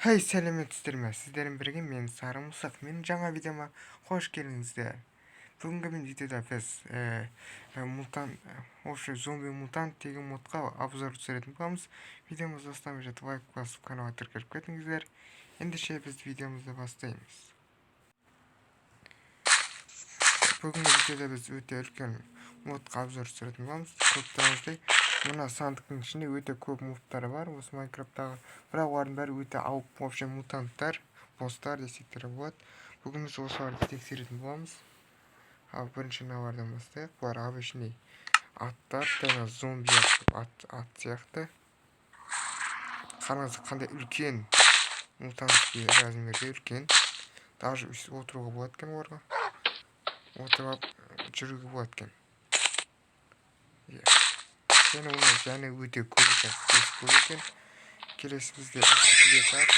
Хей, сәлеметсіздер ме? Сіздермен бірге мен Сары Мысық. Менің жаңа видеома қош келдіңіздер. Бүгінгі мен видеода біз мутант, вообще зомби мутант деген модқа обзор түсіретін боламыз. Видеомызды бастамай жатып лайк басып, каналға тіркеліп кетіңіздер. Ендеше біз видеомызды бастаймыз. Бүгінгі видеода біз өте үлкен модқа обзор түсіретін боламыз. Көріп тұрғаныңыздай, мына сандықтың ішінде өте көп мобтар бар осы Майнкрафттағы, бірақ олардың бәрі өте ауып, вообще мутанттар, босстар десек те болады. Бүгін біз осыларды тексеретін боламыз. Ал бірінші мыналардан бастайық. Бұлар обычный аттар, жаңа зомби ат сияқты. Қараңыз, қандай үлкен мутантский размерде үлкен. Даже өйстіп отыруға болады екен оларға. Отырып алып жүруге болады екен. Иә. Және оның және өте көп екен, құтысы көп екен. Келесі бізде скелет ат.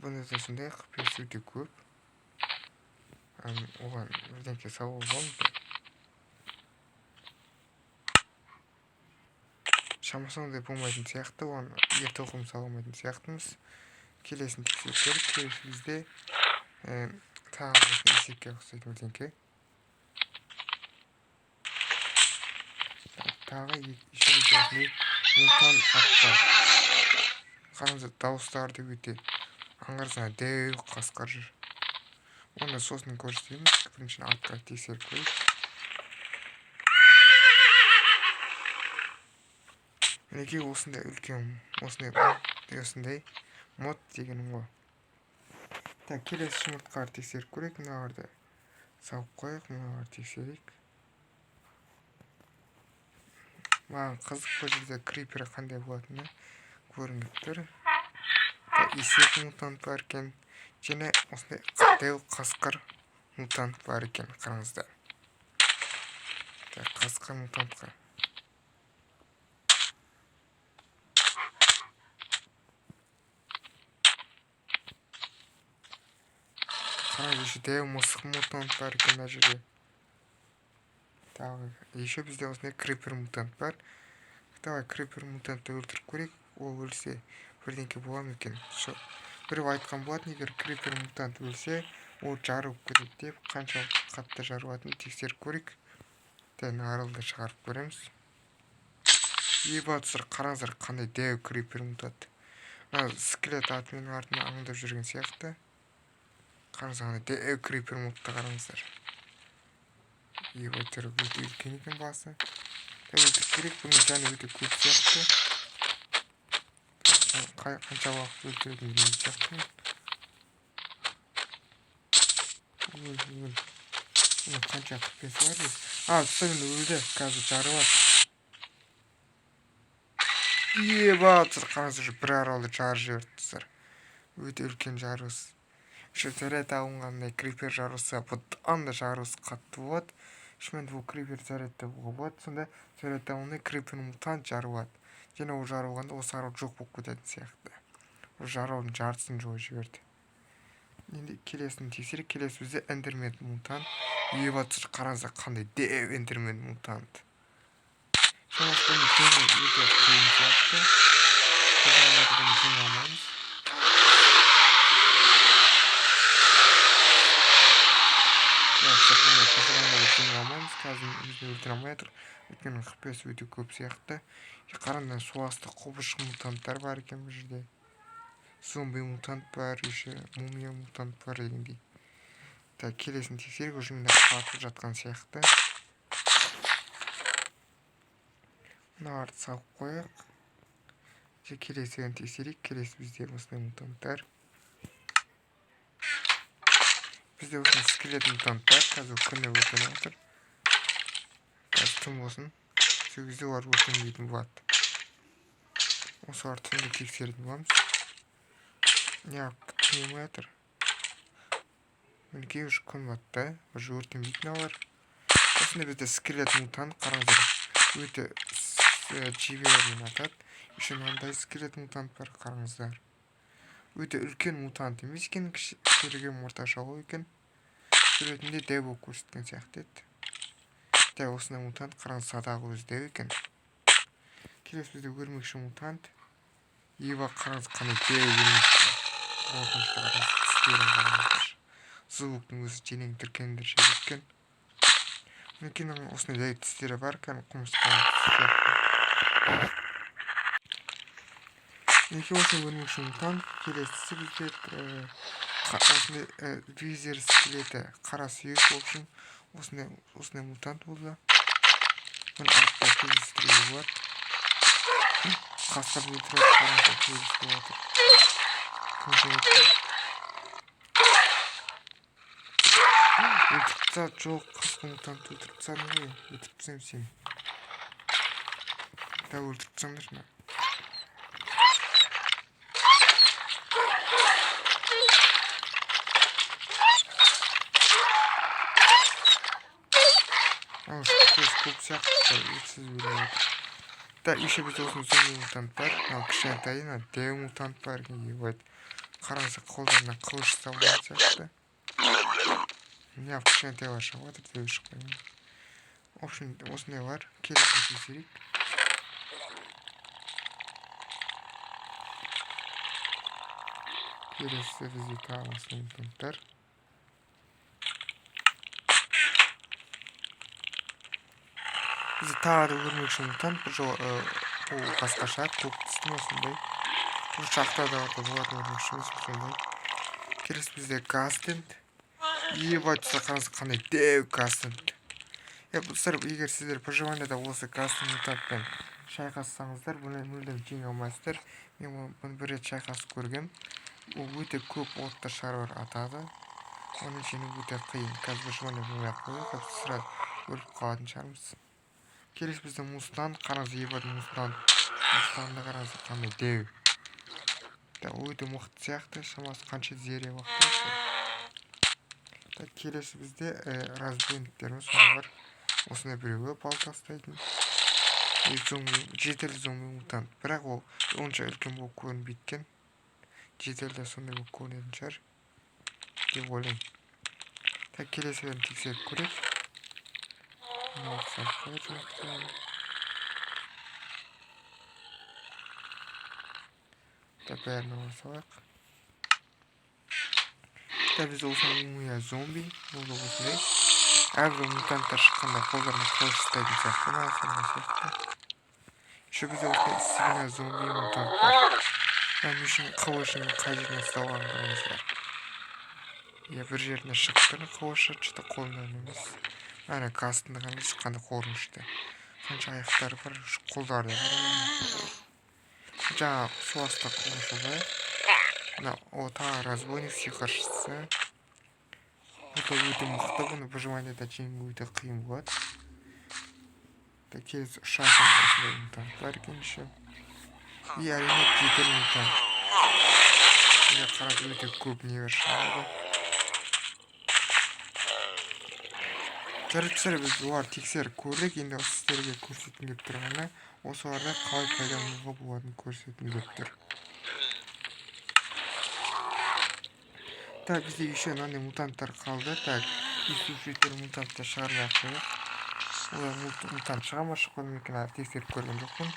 Бұны да сондай құпиясы өте көп. Оған бірдеңке салуға болады ма? Шамасы ондай болмайтын сияқты, оған ер тоқым сала алмайтын сияқтымыз. Келесін тексеріп көрейік. Келесі бізде тағы осындай есекке ұқсайтын бірдеңке. Тағы еще бізде осындай мутант аттар. Қараңыздар, дауыстары да өте аңғарсың, дәу қасқыр жүр. Оны сосын көрсетеміз. Бірінші атқа тексеріп көрейік. Мінекей осындай үлкен, осындай мод дегенім ғой. Так, келесі жұмыртқаларды тексеріп көрейік. Мыналарды салып қояйық, мыналарды тексерейік. Маған қызық, бұл жерде крипер қандай болатыны көрініп тұр. Есек мутант бар екен. Және осындай дәу қасқыр мутант бар екен, қараңыздар. Так, қасқыр мутантқа. Қараңыз, еще дәу мысық мутант бар екен мына жерде. Тағы еще бізде осындай крипер мутант бар. Давай крипер мутантты өлтіріп көрейік. Ол өлсе бірдеңке бола ма екен? Біреу айтқан болатын, егер крипер мутант өлсе, ол жарылып кетеді деп. Қаншалықты қатты жарылатынын тексеріп көрейік. Дәл аралды шығарып көреміз. Еба, достар, қараңыздар, қандай дәу крипер мутант. Мына скелет атымен артынан аңдып жүрген сияқты. Қараңыздар, қандай дәу крипер мутантты қараңыздар. Еба, түрі өте үлкен екен басы. Өлтіріп керек, бұның жаны өте көп сияқты. Қанша уақыт өлтіретінін білмейтін сияқтымын. Өл, өл. Бұның қанша құпиясы бар дейсіз? А, достар, енді өлді, қазір жарылады. Еба, достар, қараңыздар, бір аралды жарып жіберді, достар. Өте үлкен жарылыс. Еще заряд алынғандай крипер жарылса, бұдан да жарылыс қатты болады. Шынымен бұл крипер зарядтауға болады. Сонда заряд алынғандай крипер мутант жарылады. Және ол жарылғанда осы арал жоқ болып кететін сияқты. Ол жарылдың жартысын жойып жіберді. Енді келесін тексерейік. Келесі бізде эндермен мутант. Еба, достар, қараңыздар, қандай дәу эндермен мутант. Шамасы бұны жеңу өте қиын сияқты. Біз бұны жеңе алмаймыз. Жеңе алмаймыз, қазір бізді өлтіре алмай жатыр. Өйткені құпиясы өте көп сияқты. Қараңдар, су асты құбыжық мутанттар бар екен бұл жерде. Зомби мутант бар, еще мумия мутант бар дегендей. Так, келесін тексерейік, уже мында қатып жатқан сияқты. Мыналарды салып қояйық. Келесіні тексерейік. Келесі бізде осындай мутанттар. Бізде осындай скелет мутант бар. Қазір күні өртеніп жатыр. Қазір түн болсын. Сол кезде олар өртенбейтін болады. Осыларды түнде тексеретін боламыз. Неғып түн болмай жатыр? Мінекей, уже күн батты. Уже өртенбейтін олар. Осындай бізде скелет мутант, қараңыздар. Өте жебелермен атады. Еще мынандай скелет мутант бар, қараңыздар. Өте үлкен мутант емес екен, кішірек орташалау екен. Суретінде дәу болып көрсеткен сияқты еді. Дәу осындай мутант, қараңыз, садағы өзі дәу екен. Келесі бізде өрмекші мутант. Ева, қараңыз, қандай дәу өрмекші. Қорқынышты, қараңыз, тістерін қараңыздаршы. Звуктың өзі денеңді тітіркендіріп жібереді екен. Мінекей, мынаның осындай дәу тістері бар, кәдімгі құмырсқаның тісі сияқты. Мінекей, осы өрмекші мутант. Келесісі бізде осындай визер скелеті, қара сүйек, в общем, осындай мутант болды. Бұны артта кездестіруге болады. Қасқыр өлтіреді, қараңыздар, кездесіп жатыр. Кім жауап? Өлтіріп тастады. Жоқ, қасқыр мутантты өлтіріп тастадым ғой. Өлтіріп тастаймын сені. Да, өлтіріп тастаңдаршы мына. Ау, көз көп сияқты, өтсіз өлмей отыр. Да, еще бізде осындай зомби мутант бар. Мынау кішкентай, мына дәу мутант бар екен, ебать. Қараңыздар, қолдарына қылыш ұстап алған сияқты. Міне, кішкентайлар шығып жатыр, дәу шықпай. В общем, осындайлар. Келесін тексерейік. Келесі бізде тағы осындай мутанттар. Бізде тағы да өрмекші мутант. Бір жолы ол басқаша, көк түсті ма, сондай. Бұл шахтада болатын өрмекші емес, сондай. Келесі бізде гастенд. Ебать, достар, қараңыз, қандай дәу гастенд. Е, достар, егер сіздер выживанияда осы гастенд мутантпен шайқассаңыздар, бұны мүлдем жеңе алмайсыздар. Мен бұны бір рет шайқасып көргем. Ол өте көп отты шарлар атады. Оны жеңу өте қиын. Қазір выживание болмай ақ қояйық, қазір сразу өліп қалатын шығармыз. Келесі бізде мустанг. Қараңыз, ебать, мустанг. Мустангты қараңыз, қандай дәу. Да, өте мықты сияқты, шамасы қанша зере лақтырады. Так, келесі бізде разбойниктеріміз бар. Осындай біреуі балта ұстайтын. И зомби, жедел зомби мутант. Бірақ ол онша үлкен болып көрінбейді екен. Жеделде сондай болып көрінетін шығар деп ойлаймын. Так, келесілерін тексеріп көрейік. Мынау салып қояйық жұмыртқаны. Так, бәрін ала салайық. Так, бізде осындай мумия зомби. Бұл да осындай. Әрбір мутанттар шыққанда қолдарына қылыш ұстайтын сияқты ма, сондай сияқты. Еще бізде осындай свина зомби мутант бар. Мына үшін қылышының қай жерінен ұсталғанын қараңыздар. Иә, бір жеріне шығып тұр қылышы, что-то қолынан емес. Ана гастынды қараңызшы, қандай қорқынышты. Қанша аяқтары бар, қолдары да қараңыз. Жаңа су асты қылышы бар. Мына о тағы разбойник сиқыршысы. Бұл да өте мықты, бұны выживанияда жеңу өте қиын болады. Так, келесі ұшатын осындай мутант бар екен еще. И әрине жедел мутант. Міне, қараңыз, өте көп нелер шығады. Жарайды, достар, біз бұларды тексеріп көрдік. Енді сіздерге көрсеткім келіп тұрғаны, осыларды қалай пайдалануға болатынын көрсеткім келіп тұр. Так, бізде еще мынандай мутанттар қалды. Так, иссушитель мутанттар шығармай ақ қояйық. Олар мутант шыға ма, шықпай ма екен, әлі тексеріп көрген жоқпын.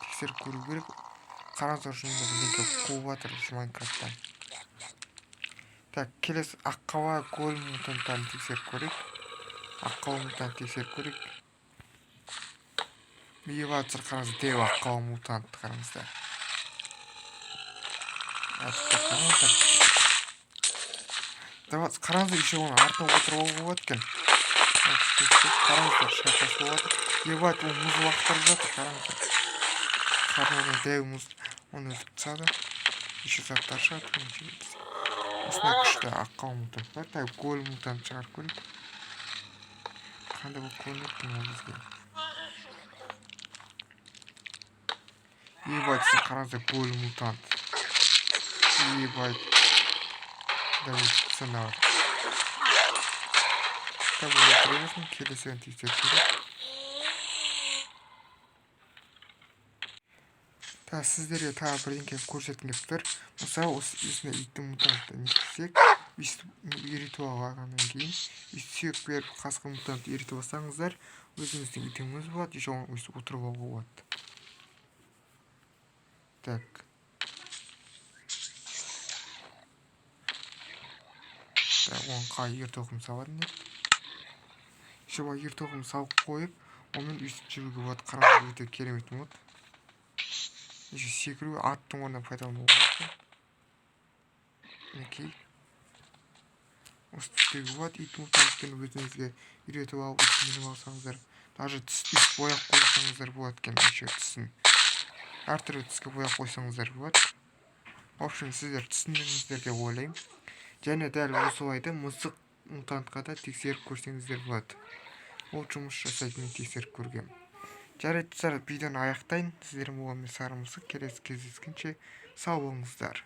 Тексеріп көру керек. Қараңыздар, шынында бірдеңке қуып жатыр Майнкрафтта. Так, келесі аққала голем мутанттарын тексеріп көрейік. Аққала мутант тексеріп көрейік. Ебать, қараңыздар, дәу аққала мутантты қараңыздар. Атып қараңыздар. Давай, қараңыздар, еще оның артына отырып алуға болады екен. Қараңыздар, шайқас болып жатыр. Ебать, ол мұз лақтырып жатыр, қараңыздар. Қарнына дәу мұз, оны өлтіріп тастады. Еще заттар шығады. Осындай күшті аққала мутант бар. Так, голем мутант шығарып көрейік. Қандай болып көрінеді екен ол бізге. Ебать, сіз қараңыздар, голем мутант. Ебать. Да, өлтіріп тастады. Так, өлтіре берсін, келесіні тексеріп көрейік. Так, сіздерге тағы бірдеңке көрсеткім келіп тұр. Мысалы, осы осындай иттің мутантты не істесек, өйстіп үйретіп алғаннан кейін, өйстіп сүйек беріп қасқыр мутантты үйретіп алсаңыздар, өзіңіздің итіңіз болады, еще оған өйстіп отырып алуға болады. Так. Так, оған қалай ер тоқым салатын еді? Еще былай ер тоқым салып қойып, онымен өйстіп жүруге болады. Қараңыз, өте керемет мод. Еще секіру, аттың орнына пайдалануға болады. Мінекей, осы істеуге болады. Ит мутантпен өзіңізге үйретіп алып, өйстіп мініп алсаңыздар, даже түс өйстіп бояп қойсаңыздар болады екен. Еще түсін әртүрлі түске бояп қойсаңыздар болады. В общем, сіздер түсіндіңіздер деп ойлаймын. Және дәл осылай да мысық мутантқа да тексеріп көрсеңіздер болады. Ол жұмыс жасайды, мен тексеріп көргенмін. Жарайды, достар, видеоны аяқтайын. Сіздермен болған мен, Сары Мысық. Келесі кездескенше сау болыңыздар.